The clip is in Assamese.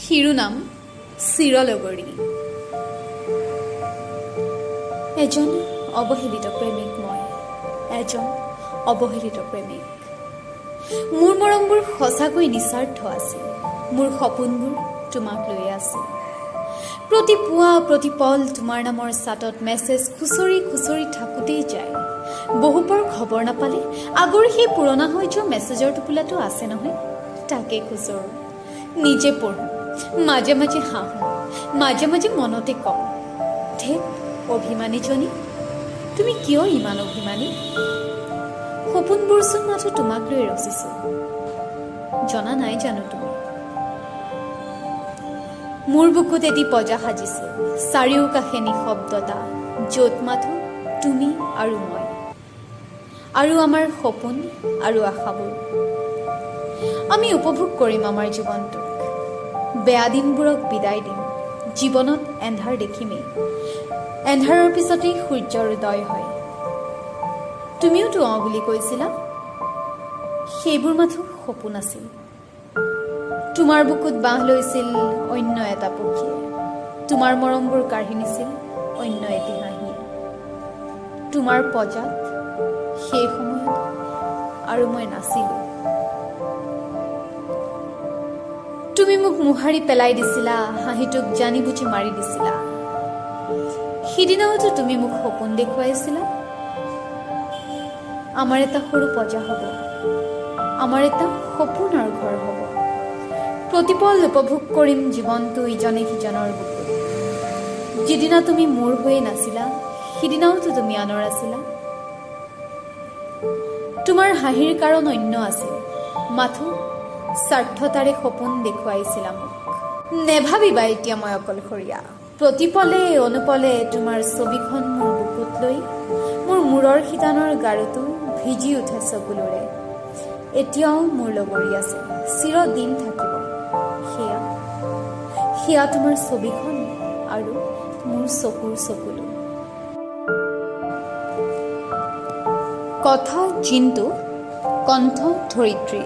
শিৰোনাম চিৰলগৰী। এজন অৱহেলিত প্ৰেমিক মই, এজন অৱহেলিত প্ৰেমিক। মোৰ মৰমবোৰ সঁচাকৈ নিস্বাৰ্থ আছিল, মোৰ সপোনবোৰ তোমাক লৈ আছিল। প্ৰতি পুৱা প্ৰতি পল তোমাৰ নামৰ চাটত মেছেজ খুচৰি খুচৰি থাকোঁতেই যায়। বহুপৰ খবৰ নাপালে আগৰ সেই পুৰণা হৈ যোৱা মেছেজৰ টোপোলাটো আছে নহয়, তাকে খুচৰোঁ, নিজে পঢ়োঁ, মাজে মাজে হাঁহোঁ, মাজে মাজে মনতে কওঁ, ধেত অভিমানীজনী, তুমি কিয় ইমান অভিমানী? সপোনবোৰচোন মাথো তোমাক লৈ ৰচিছোঁ, জনা নাই জানো তুমি? মোৰ বুকুত এটি পজা সাজিছো, চাৰিওকাষে নিশব্দতা, য'ত মাথো তুমি আৰু মই আৰু আমাৰ সপোন আৰু আশাবোৰ। আমি উপভোগ কৰিম আমাৰ জীৱনটোক, বেয়া দিনবোৰক বিদায় দিম। জীৱনত এন্ধাৰ দেখিমেই, এন্ধাৰৰ পিছতেই সূৰ্যৰ উদয় হয়। তুমিওতো অঁ বুলি কৈছিলা, সেইবোৰ মাথো সপোন আছিল। তোমাৰ বুকুত বাহ লৈছিল অন্য এটা পক্ষীয়ে, তোমাৰ মৰমবোৰ কাঢ়ি নিছিল অন্য এটি হাঁহিয়ে। তোমাৰ পজাত সেই সময়ত আৰু মই নাছিলো। তুমি মোক মোহাৰি পেলাই দিছিলা, হাঁহিটোক জানি বুজি মাৰি দিছিলা। সিদিনাওতো তুমি মোক সপোন দেখুৱাইছিলা, আমাৰ এটা সৰু পজা হ'ব, আমাৰ এটা সপোনৰ ঘৰ হ'ব, প্ৰতিপল উপভোগ কৰিম জীৱনটো ইজনে সিজনৰ বুকুত। যিদিনা তুমি মোৰ হৈয়ে নাছিলা, সিদিনাওতো তুমি আনৰ আছিলা। তোমাৰ হাঁহিৰ কাৰণ অন্য আছিল, মাথো স্বাৰ্থতাৰে সপোন দেখুৱাইছিলা মোক। নেভাবিবা এতিয়া মই অকলশৰীয়া। প্ৰতিপলে অনুপলে তোমাৰ ছবিখন মোৰ বুকুত লৈ মোৰ মূৰৰ শিতানৰ গাৰুটো ভিজি উঠে চকুলোৰে। এতিয়াও মোৰ লগৰী আছে, চিৰদিন থাকিব। সেয়া তোমাৰ ছবিখন আৰু মোৰ চকুৰ চকুলো। কথা জিন্তু, কণ্ঠ ধৰিত্ৰী।